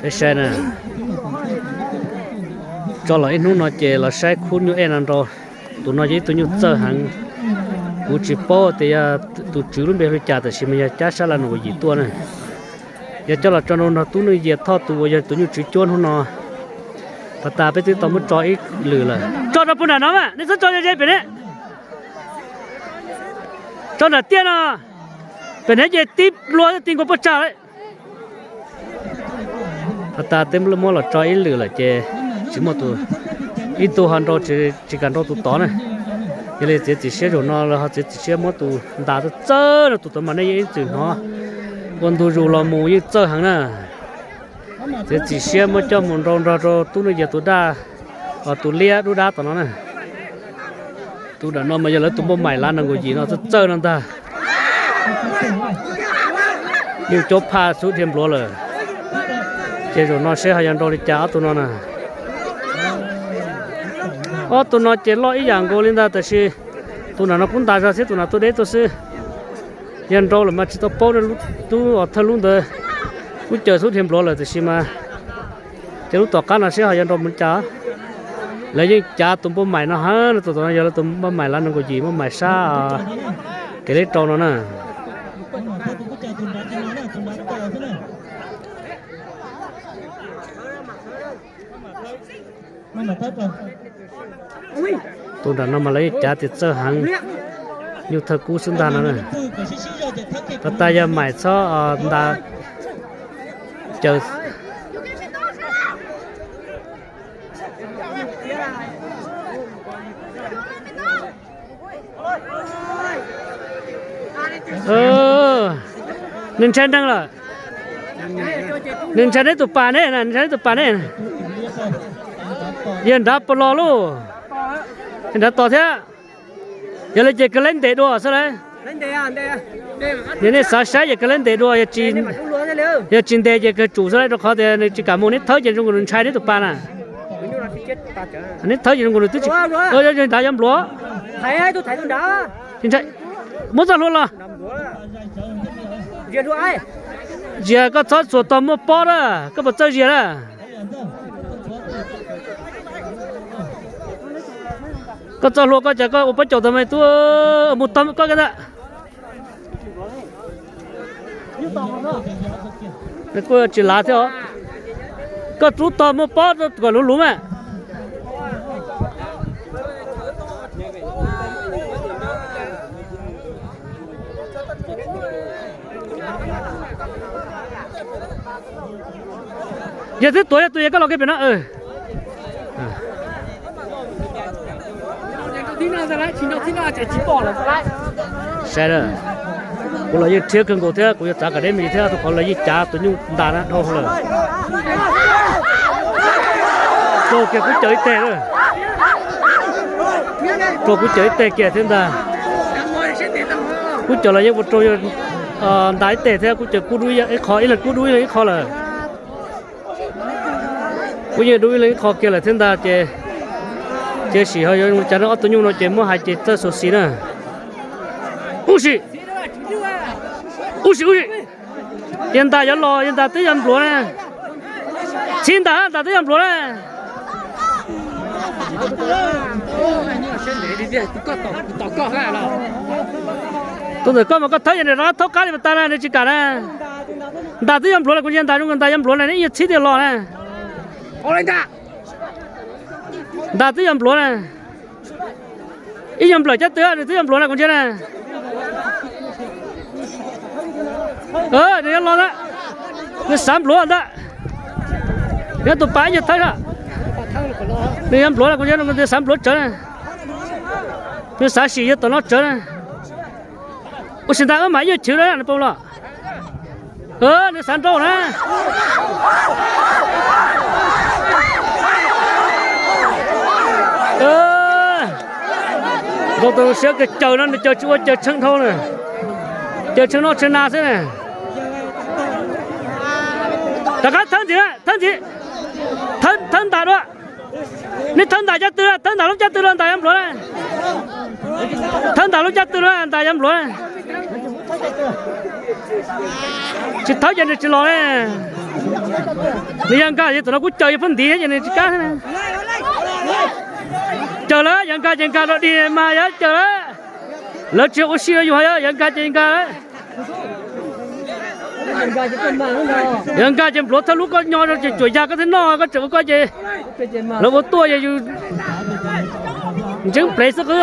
Peb saib na, tso los ib hnub no ces los saib khub nyuj ej no nrau. Tus no yog ib tug nyuj txawj heev. Kuv tsis paub tias yog tus tswv lub npe hu li cas tab sis mas yog cab sab laj nus yim tuaj na. Yog coj los tso nrau nrog tub Neej Yias Thoj tus uas yog tus nyuj tswv cuab hnub no. Pas tas peb twb tau muab tso ib lwm lawm. Tso rau puag nram no mas, nej txhob tso ze ze pem ne. Tso nram tiaj no, pem ne ces tib nplua ti nkaus puag tsag lawm. Pas tas twb muab los tso ib lwm lawm ces tsis muaj tus, ib tug ho nrau tsis kam nrau tus tod na. Yog li txiav txim siab zaum no los ho txiav txim siab muab tus ntas txawj txawj no, tus tod mas nej yeej ib txwm hnov ua ntu zus los mus yeej txawj heev na. Txiav txim siab muab coj mus nrau nrog rau tub Neej Yias tus daj, tus liab dub dab tom no na. Tus nram no mas yog lawv tus npauj maim lav nees nkaum yim no txawj txawj no ntag. Yeej cuab phaj xub dhia npluav lawm. Ces zaum no seb ho yog nrau li cas ob tug no na. Ob tug no ces loj ib yam nkaus li ntag tab sis tus nram no kuj ntas zog thiab tus nram tuaj deb tuaj xwb. Yog nrau lawm mas tsis tau paub, lub thawj lub ntawd kuj caws xub dhia npluav lawm tab sis mas ces lub tom qab no seb ho yog nrau mus li cas. Lawv yeej cav tus npauj maim no heev, tus tom no yog lawv tus npauj maim lav nees nkaum yim, npauj maim sab kev leb rau no na. Tus nram no mas lawv yeej cav tias txawj heev, nyuj thawj kub xwb ntag no na. Pas tas yog maim txhob ntas caws. Nws ntshai neeg lawm. Nws ntshai neb tus pas ne, nws ntshai neb tus pas ne. Yawg nrad puas los lauj? Yawg nrad tos thiab. Yog li ces kawg leb ntes dua xwb lauj. Yog nej xav saib ces kawg leb ntes dua, yog tsis ntes ces kawg tsum xwb lauj, rau qhov tias nws tsis kam mus, neb thawb ces zoo nkaus nws ntshai neb tus pas na. Neb thawb ces zoo nkaus nws twb tsis, yawg nrad yuav npluav. Muab txoj hlua los. Zias, koj txhob txuas tog muaj pob na, koj puas txawj zias na? Koj txoj hlua koj cas koj ua pob caus tag mas tub, mus tog koj kiag ntag. Kuj tsis lav thiab os. Koj rub tog muaj pob kom luv luv mas. Yog twb tuav yog tus yog koj los kiag pem no. Saib, kuv los yeej rhiab kawg nkaus thiab, kuv yuav txav kom deb me ntsis thiab, rau qhov lawv yeej cav tus nyuj ntas na dhau lawm. Rau kiag kuv caws ib teg lawm. Rau kuv caws ib teg kiag thiab ntag. Kuv caws los yeej ua rau ntas ib teg thiab, kuv caws kub dub ib qho, ib leeg kub dub ib leeg ib qho lawm. Kuv yeej dub ib leeg ib qho kiag lawm thiab ntag ces, ces sim ho yuav zoo li cas no, ob tug nyuj no ces muab hais ces txawj xyuam xim na. Ub sim, ub sim, ub sim. Yawg ntas yuav los, yawg ntas twb yuav npluav na. Txhib ntas, ntas twb yuav npluav na. Tus ntawm koj mas koj thawb yog nws rov qab thaub qab li pas tas na, nws tsis kam na. Ntas twb yuav npluav na, kuv ntsia ntas zoo nkas ntas yuav npluav na, neb ib nyuag txhib thiaj los na. Ntas twb yuav npluav na. Ib nyuag nplawm cab tw, nws twb yuav npluav na kuv ntsia na. Nws yuav los ntag. Nws xav npluav ntag. Nws tus pas ib nyuag thawb na. Nws yuav npluav na kuv ntsia, nws xav npluav tsawv na. Nws xav sim yog tom no tsawv na. Ua sim ntas wb mam ib nyuag chwv na nws poob los. Nws xav nrauj na. Nrau tus siab kawg, caws no nws caws tsis ua, caws tshee dhau na. Caws tshee noj tshee na xwb na. Rov qab thawb ntxiv, thawb ntxiv. Thawb ntas dua. Neb thawb ntas cab tw, thawb ntas lub cab tw los ntas yuav npluav na. Thawb ntas lub cab tw los ntas yuav npluav na. Tsis thawb ces nws tsis los ne. Nws yog nkag ces tam no kuv caws yog phab ntiv ces nws tsis kam. Caws lawm, yog nkag ces nkag dog dig mas yog caws lawm. Lawv tsis ua si rau yus, yog nkag ces nkag lawm. Yog nkag ces npluav thawj lub koj nyo rau ces tsuam yag koj thiaj noj, koj tseem ua koj ces lawv ua tuaj ces yus ntseeb plev xwb qwb.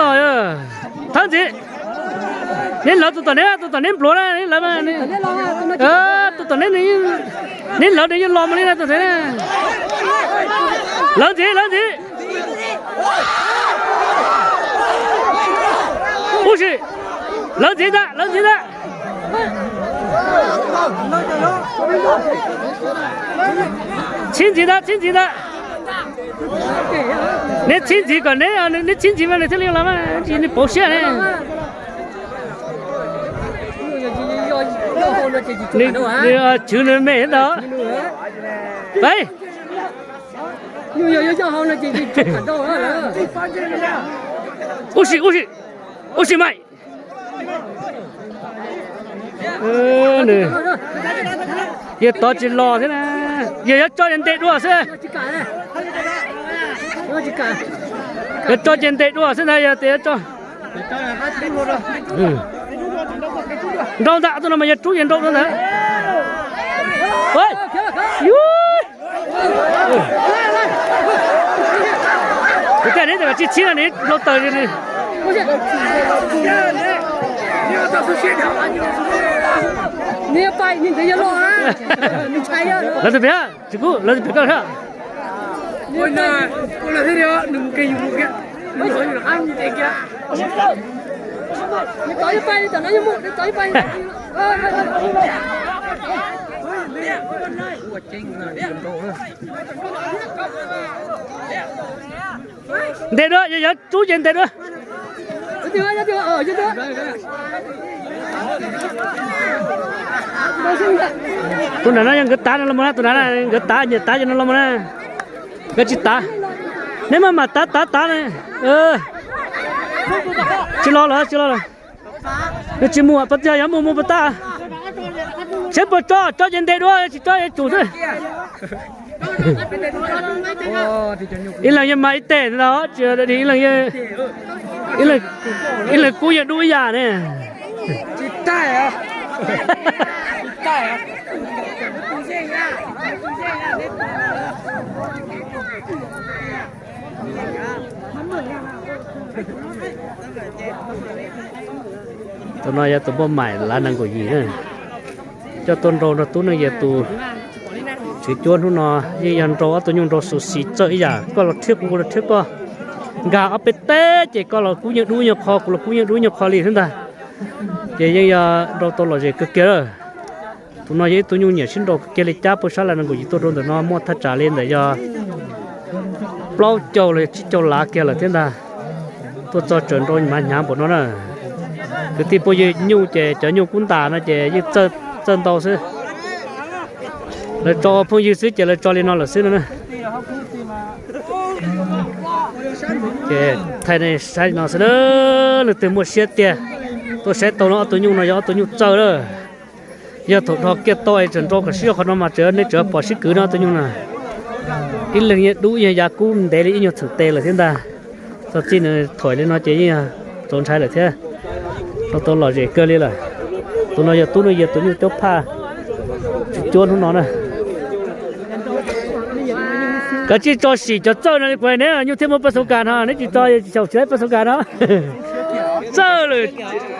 Thawb ntxiv. Neb lawv tus tom neb, tus tom neb npluav na, neb lawv, tus tom neb, neb lawv nws yeej los mus li na tus tom neb. Lawv ntxiv, lawv ntxiv. Ub si, lawv ntxiv ntag, lawv ntxiv ntag. Txhib ntxiv ntag, txhib ntxiv ntag. Neb txhib ntxiv kom neb, neb txhib ntxiv mas nws thiaj li los mas, nws pauv siab ne. Nws chwv nws me ntag. Peb. Ub si, ub si, ub si mas. Yawg tod tsis los thiab na. Yawg yuav tso yawg ntes dua xwb. Yawg tso ces ntes dua xwb ntag, yawg tias yuav tso. Nrau ntag, tus no mas yawg rub ces nrau dua ntag. Tus tiag neb tsis txhib no nws hlau taws li. Lawv tus pem, tsis kub, lawv tus pem koj. Ntes dua, yog yuav rub ces ntes dua. Tus nram no yog nkawd tav no los mus na, tus nram no nkawd tav, nyias tav ces no los mus na. Nkawd tsis tav. Neb maj mam tav tav tav na. Tsis los lawm, tsis los lawm. Nws tsis mus, pab tiag yog mus mus pab tag. Seb puas tso, tso ces ntes dua, tsis tso ces tsum xwb. Ib leeg yeej mag ib teg ntag, tsis, ib leeg, ib leeg kub yeej dub ib yam ne. Tus no yog tus npauj maim lav nees nkaum yim na. Coj tuaj nrau nrog tub neej yawg tus tswv cuab hnub no yeej yog nrau ob tug nyuj nrau xus xis txawj ib yam, koj los rhiab kuv, kuv los rhiab koj. Nkag ob peb teg ces koj los kub yeej dub nyuag qho, kuv los kub yeej dub nyuag qho li thiab ntag. Ces yeej yog nrau tau lom zem kawg kiag lawm. Tus no yog ib tug nyuj nyiam sib nrau kawg kiag li, cab puag sab lav nees nkaum yim tuaj rau ntawm no muaj thaj tsam li ntawm yog plaub caug los tsib caug lav kiag lawm thiab ntag. Tuaj txog tseem nrau mas hnyav npaum no na. Kwv tij phooj ywg, nyuj ces cov nyuj kub ntas no ces yeej txawj ntau xwb. Lawv tso ua phooj ywg xwb ces lawv tso li no lawm xwb no na. Ces thaij nej saib no xwb na, leej twg muaj siab tiag tuaj saib tau no, ob tug nyuj no yog ob tug nyuj txawj lawm. Yog thaum dhos kiag tau es tseem nrau kom sib zog qhov no mas tseem, nej tseem pom sib kwv no ob tug nyuj no. Ib leeg yeej dub yeej yav kub ntev li ib nyuag txheem tes lawm thiab ntag. Txog txij nws thuam li no ces yeej txaus ntshai lawm thiab. Rau tau lom zem kawg li lawm. Tus no yog tub neej yawg tus nyuj caub phaj, tswv cuab hnub no na. Kav tsij tso sim cov txawj no li kuv hais neb, nyuj thiaj muaj paj xu kas no, neb tsis tso tsis xyaum tsis laib paj xu kas no. Txawj lawm.